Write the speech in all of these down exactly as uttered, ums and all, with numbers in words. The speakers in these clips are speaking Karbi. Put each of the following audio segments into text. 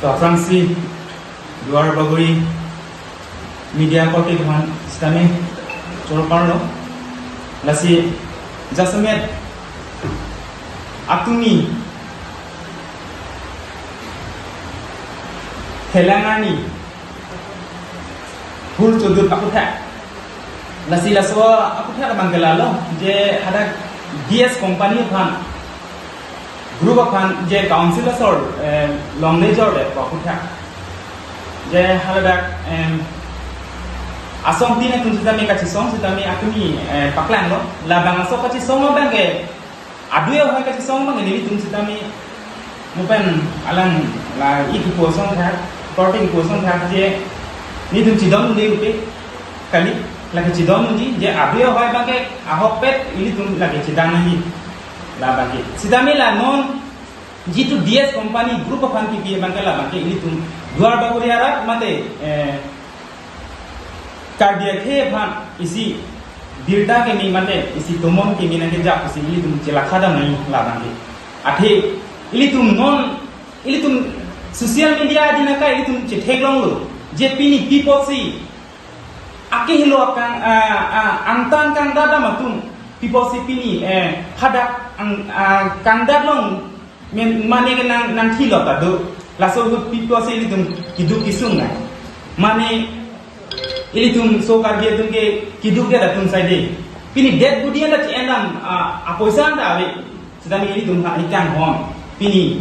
To aphrangsi Duar Bagori media korte aphan sitame choro parlo. Lasi jasemet atumi thelang arni hur chodut aputhak. Lasi laso aputhak abang ke lalo je hadak D S company aphan group aphan je council asor, eh, longle jorde ko aputhak. Je haladak, em, asong tin atum sitame kachesong sitame atumi, eh, paklanglo. Labang aso kachesong abang ke adui ahoi kachesong abang ke nelitum sitame mupen alang la iki kosong thak, korte kosong thak je nelitum chedon unde upe kali, lake chedon unji je adui ahoi abang ke ahokpet ilitum lake chedon unji. Labang ke sitame la non jitu D S company group aphan kipi abang ke labang ke ilitum Duar Bagori arat mate, eh, Karbi akhei aphan isi birta keme mate isi tomon keme nangkejap pusi ilitum chelakha dam nangji labang ke. Athe ilitum non, ilitum social media adin aka ilitum chetheklonglo je pini pi apotsi akehelo akang, ah, ah, angtan kangdat dam atum pi apotsi pini, eh, hadak ang, ah, kangdat long men mane ke nang, nangthilo ta do. Laso ahut pi apotsi ilitum keduk kesung nang. Mane ilitum so Karbi atum ke keduk det atum saide. Pini dead body anta che-en dam, ah, apoisa anta ave. Sitame ilitum ha ikanghon. Pini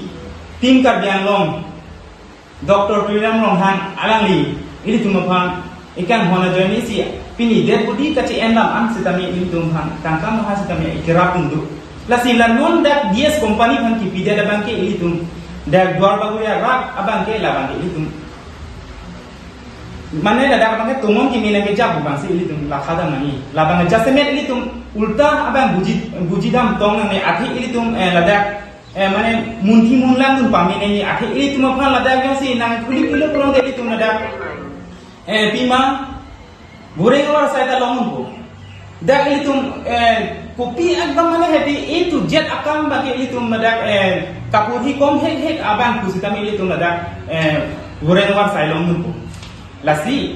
Team Karbi Anglong Doctor Tuliram Ronghang alangli ilitum aphan ikanghon ajoine si pini dead body kache-en dam an sitame ilitum aphan tangka maha sitame ikerap un do. Lasi la non dak D S company aphan kipi det abang ke ilitum dak Duar Bagori arat abang ke labang ke ilitum mane ladak abang ke tomon keme nangkejap abang si ilitum lakha dam nangji. Labang ke jasemet ilitum ulta abang buji, buji dam tong nangne athe ilitum, eh, ladak, eh, mane munthi munlang dun pame nangji athe ilitum aphan ladak jongsi nangkhuli pilo pulote ilitum ladak, eh, pima goreng avar asai ta long unpo. Dak ilitum, eh, kopi abang mane hedi A to Z akam abang ke ilitum ladak, eh, kaputhi kom hek hek abang pusitame ilitum ladak, eh, goreng avar asai long unpo. Lasi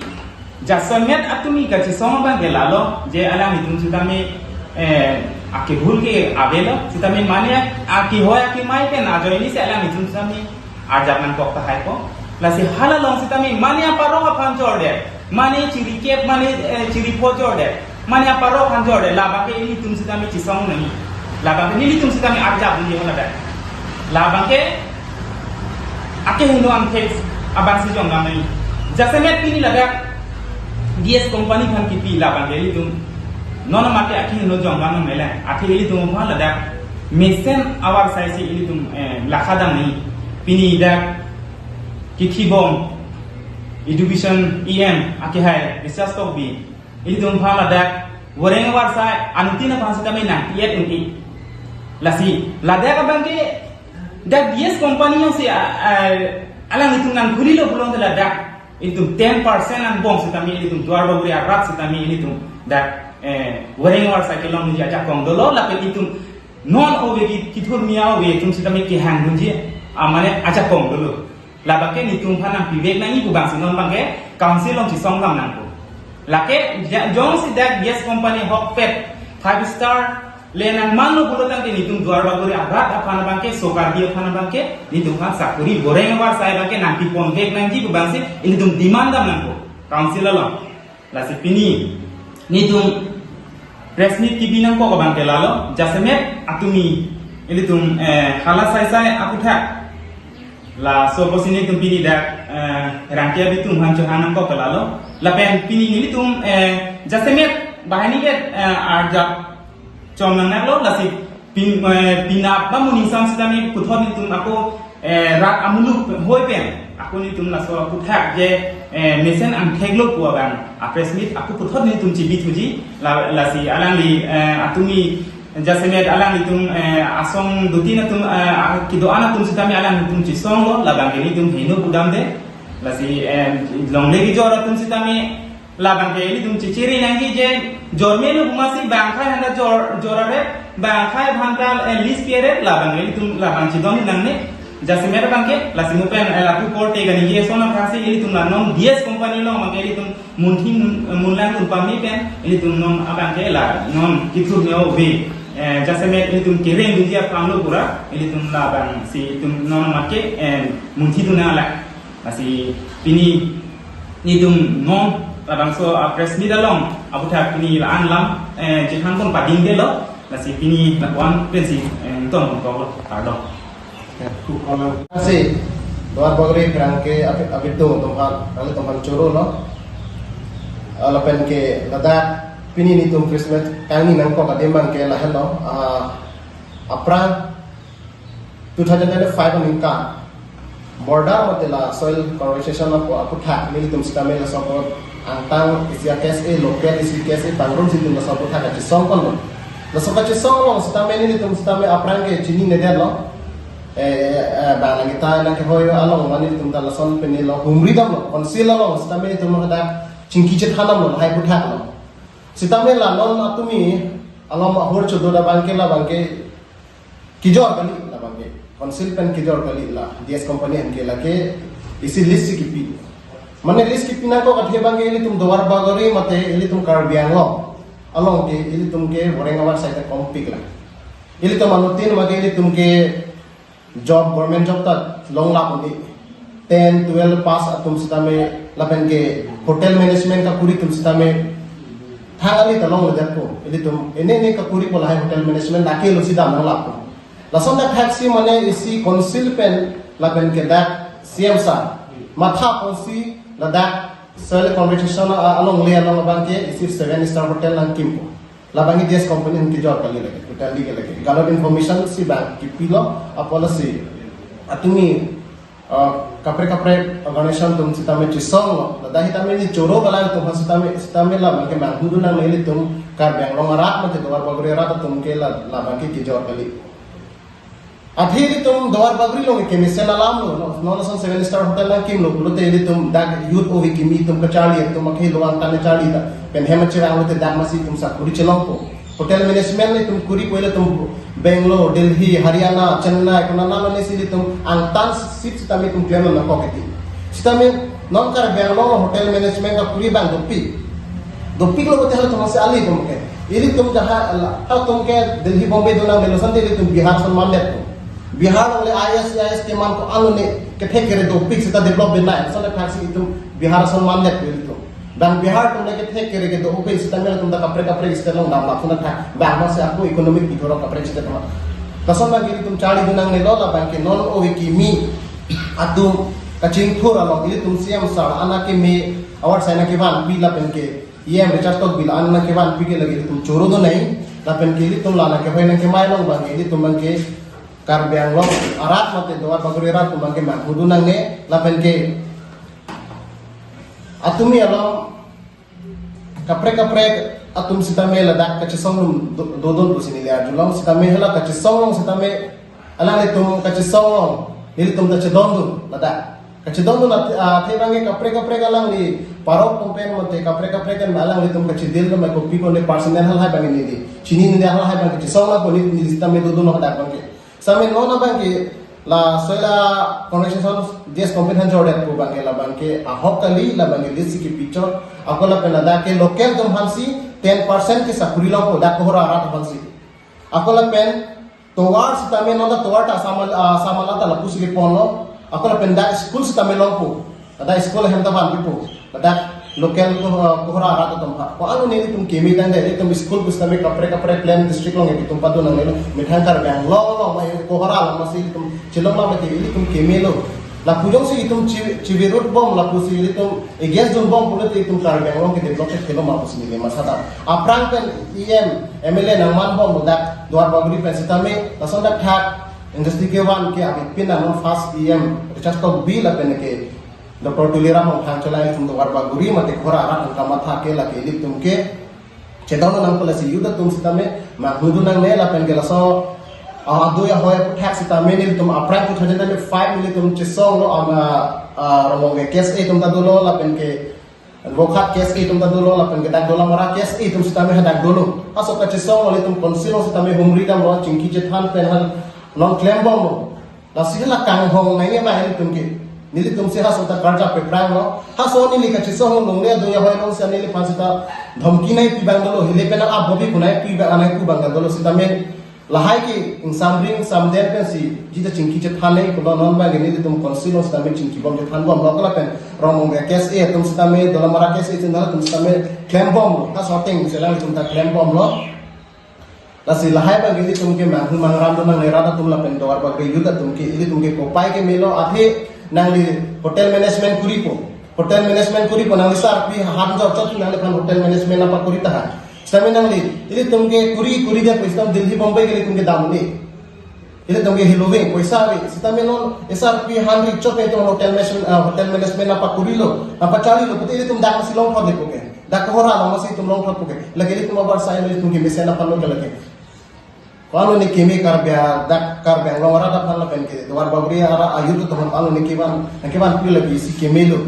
jasemet atumi kachesong abang ke lalo je alanglitum sitame, eh, akebhul ke avelo sitame mane akehoi akemai pen ajoine si alanglitum sitame arjap nangkok tahai ko. Lasi hala along sitame mane aparok aphan jorde, mane chirikep, mane, eh, chiripho jorde, mane aparok aphan jorde, labang ke ilitum sitame chesong nangji. Labang ke nelitum sitame arjap nangji haladak. Labang ke akeheno angthek abang si jong dam nangji. Jasemet pini ladak D S company aphan kipi labang ke ilitum non mate akeheno jong dam nangji le. Athe ilitum aphan ladak mesen avar asai si ilitum, eh, lakha dam nangji. Pini dak kithibom Education E M akehai Biswas Tokbi ilitum aphan ladak goreng avar asai anuttin aphan sitame nangpi-et un-e. Lasi ladak abang ke dak D S company jongsi, ah, ah, alanglitum nangkhulilo pulote ladak ilitum ten percent angbong sitame ilitum Duar Bagori arat sitame ilitum dak, eh, goreng avar asai kelong nangji ajakong dolo lapen ilitum non ove ki, kithur mia ove atum sitame kehang nangji, ah, mane ajakong dolo. Labang ke nelitum aphan nangpivek nangji pu abang si non abang ke council along chesong dam nangpo. Lake ja-, jongsi dak D S company ahokpet five star le nangmanlo pulo tangte nelitum Duar Bagori arat aphan abang ke, so Karbi aphan abang ke nelitum aphan sakori goreng avar asai abang ke nangpiponvek nangji pu abang si nelitum demand dam nangpo council along. Lasi pini nelitum press meet kipi nangkok abang ke lalo, jasemet atumi ilitum, eh, hala asai asai aputhak. Laso apotsi nelitum pini dak, eh, Rangke abitum aphan chohang nangkok ke lalo. Lapen pini nelitum, eh, jasemet banghini ke, eh, arjap chom nangnanglo lasi pin, eh, pinap ba moning sam sitame puthot nelitum ako, eh, rat amuluk hoi pen ako nelitum laso aputhak je, eh, mesen angthek lo pu abang a press meet ako puthot nelitum chibi thuji la, lasi alangli, eh, atumi jasemet alanglitum, eh, asong dutin atum, eh, kedo-an atum sitame alanglitum chesonglo labang ke nelitum heno pudamde lasi, eh, longle kejor atum sitame labang ke ilitum chechiri nangji je jor melo pu amatsi bang akhei aphanta jor, jor aret, bang akhei aphanta, eh, list pi aret, labang ke ilitum labang chedon nangne. Jasemet abangke, lasi mo pen, eh, lapu korte kaningje ason aphan si ilitum la non D S company along abangke ilitum munthi mun, eh, munlang dun pame pen, ilitum non abangke la non kithur neo ve, eh, jasemet ilitum kereng dunji aphan lo pura, ilitum labang si ilitum non abangke, eh, munthi dun nang la. Lasi pini nelitum non labangso a press meet along aphuthak pini la-an alam, eh, chethan pon padingdetlo, lasi pini lapu-an pensi, eh, ton pon koklo, kardom. Asi, Duar Bagori pherangke abit, abit do atum aphan, nanglitum aphan choro lo. Ah, lapen ke ladak pini nelitum press meet kangni nangkok adim abangke lahenlo, ah, aphrang two thousand twenty-five aningkan border mate la soil conservation apo aphuthak nelitum sitame laso apot angtan isi a-K S A, local isi K S A pangrum si nelitum laso aphuthak kachesong ponlo. Laso kachesong along sitame nelitum sitame aphrang ke chininedetlo. Eh, eh, bang nangkita nangkehoi along mane nelitum ta lason pen nelo humri damlo. Council along sitame nelitum hadak chingki chethan damlo, lahai aphuthak lo. Sitame la non atumi along ahur chodo da abangke labangke kijor kali labangke. Council pen kijor kali la D S company anke lake isi lease si kipi. Mane lease kipi nangkok athe abangke ilitum Duar Bagori mate ilitum Karbi Anglong along ke ilitum ke boreng avar sai ta kompik la. Ilitum anuttin abangke ilitum ke job, government job ta longlap un-e. Ten, twelve pass atum sitame lapen ke hotel management kakuri atum sitame thang ali ta longledetpo. Ilitum ene ene kakuri pu lahai hotel management lake lo si dam longlappo. Lason dak thak si mane isi council pen lapen ke dak C M sir matha ponsi ladak soil conservation a-, alongle along abangke isi seven star hotel nangkimpo. Labangke D S company anke kijor kali lake, totally ke lake. Galot information si bang kipilo, apot lasi atumi, ah, kaprek kaprek organization atum sitame chesonglo. Ladak sitame neli choro kelang atum sitame, sitame labangke manghudun nangne ilitum Karbi Anglong arat mate Duar Bagori arat atum ke la, labangke kijor kali. Athe ilitum Duar Bagori along kemesen alam lo, no, non ason seven star hotel nangkimlo pulote ilitum dak youth ove kimi atum kacharli atum akhei lo angtan charli ta pen hem achirang lote dak masi itum sakuri chelongpo. Hotel management itum kuri pu ilitum Bangalore, Delhi, Haryana, Chennai, konat konat si ilitum angtan seat sitame itum klem nangkok kiti. Sitame non Karbi Anglong hotel management kakuri abang dopik. Dopiklo pulote halatum si ali atum ke. Ilitum jaha la, halatum ke Delhi, Bombay donang melo sante ilitum Bihar ason mandetpo. Bihar alongle I A S, I A S keman ko-an lone kethek kere dopik seta develop benai. Ason thak si itum Bihar ason mandetpo ilitum. Dan Bihar atum le kethek kere kedo open sitame latum ta kaprek kaprek state along damlap ason thak. Bang masi ako economic bithorok kaprek state ma. Lason abangke ilitum charlidun nangnelo labangke non ove kimi atum kachingthur along ilitum C M sir an akeme award sai nangkevanpi lapen ke E M Richard Tokbi la-an nangkevanpi ke lake ilitum chorodun nai, lapen ke ilitum la nangkehoi nangkemai along abangke ilitum abangke Karbi Anglong arat mate Duar Bagori arat atum abangke manghudun nangne, lapen ke atumi along kaprek kaprek atum sitame ladak kachesong atum do-, dodun pusi neli arjulong sitame hala kachesong along sitame alanglitum kachesong along nelitum ta chedondun ladak. Kachedondun at-, athe abangke kaprek kaprek alangli parok atum pen mate kaprek kaprek kan alanglitum kachedil atum kopi konde personal halahai abangke neli chininedetlo, halahai abangke chesong along neli, neli sitame dodun ladak abangke. Sitame non abangke la soil conservation D S company aphan jordetpo abangke labangke ahok kali, labangke lease si kipi chot. Ako lapen ladak ke local atum aphansi ten percent ke sakuri longpo dak Kohora arat aphansi. Ako lapen tovar sitame non ta tovar ta samal, ah, samala ta lapusi keponlo. Ako lapen dak school sitame longpo. Ladak school ahem ta vanpipo. Ladak local ko, ah, Kohora arat atum aphan. Ko-an lone ilitum keme tangdet, ilitum school pu sitame kaprek kaprek klem district along ilitum padun nangnelo. Methang Karbi Anglong along ma Kohora along masi ilitum chelong ma mati ilitum kemelo. Lapu jongsi itum chi-, chivirut bom lapusi ilitum against dun bom pulote itum Karbi Anglong ke develop ke kelo ma pusi neli masa ta. Aphrang pen E M, M L A nangman bom dak Duar Bagori pen sitame, lason dak thak industry kevan ke abipin nang first E M Richard Tokbi lapen ke Doctor Tuliram Ronghang cholai itum Duar Bagori mate Kohora arat kamatha ke lake ilitum ke chedondun nangpo, lasi youth atum sitame manghudun nangne lapen ke laso, ah, adui ahoi aphuthak sitame nelitum aphrang two thousand twenty-five nelitum chesonglo ama, ah, Romong ke K S A atum ta dolo lapen ke Vokhat K S A atum ta dolo lapen ke dak Dolamara K S A atum sitame hadak dolo. Aso kachesonglo ilitum council along sitame humri damlo, chingki chethan pen han non klem bomlo. Lasi la kanghong nangji ma nelitum ke. Nelitum si haso ta karjap peprang lo. Haso neli kachesong along le adung ahoi along si neliphan seta dhamki nangpi abang dolo, hile pen abobi kunai pi abang anai pu abang dolo sitame. Lahai ke ingsamring ingsamden pensi jita chingki chethan nangji pulo, non abang nelitum council along sitame chingkibom chethanbomlo, kala pen rong mong KSA atum sitame, Dolamara KSA atum sitame klembomlo. Haso ateng si alanglitum ta klembomlo. Lasi lahai abang nelitum ke manghu mangram do nang, rat atum lapen Duar Bagori youth atum ke, ilitum ke kopai kemelo, athe nangli hotel management kuripo. Hotel management kuripo, nangli sarpi han jor chot nangliphan hotel management nangpakuri taha. Sitame nangli, ilitum ke kuri, kuri dia pu sitame Delhi, Bombay ke ilitum ke dam un-e. Ilitum ke hiloving, poisa ave. Sitame non sarpi han ri chot ilitum hotel management, ah, hotel management nangpakurilo, nangpacharlilo, pute ilitum dak si longthot le pu ke. Dak kohora along si itum longthot pu ke. Lake ilitum abar sai ilitum kemesen aphan lo ke lake. Ko-an lo ne keme Karbi, dak Karbi Anglong arat aphan lapen ke Duar Bagori arat a-youth atum aphan lo ne kevan, ne kevanpi lake isi kemelo.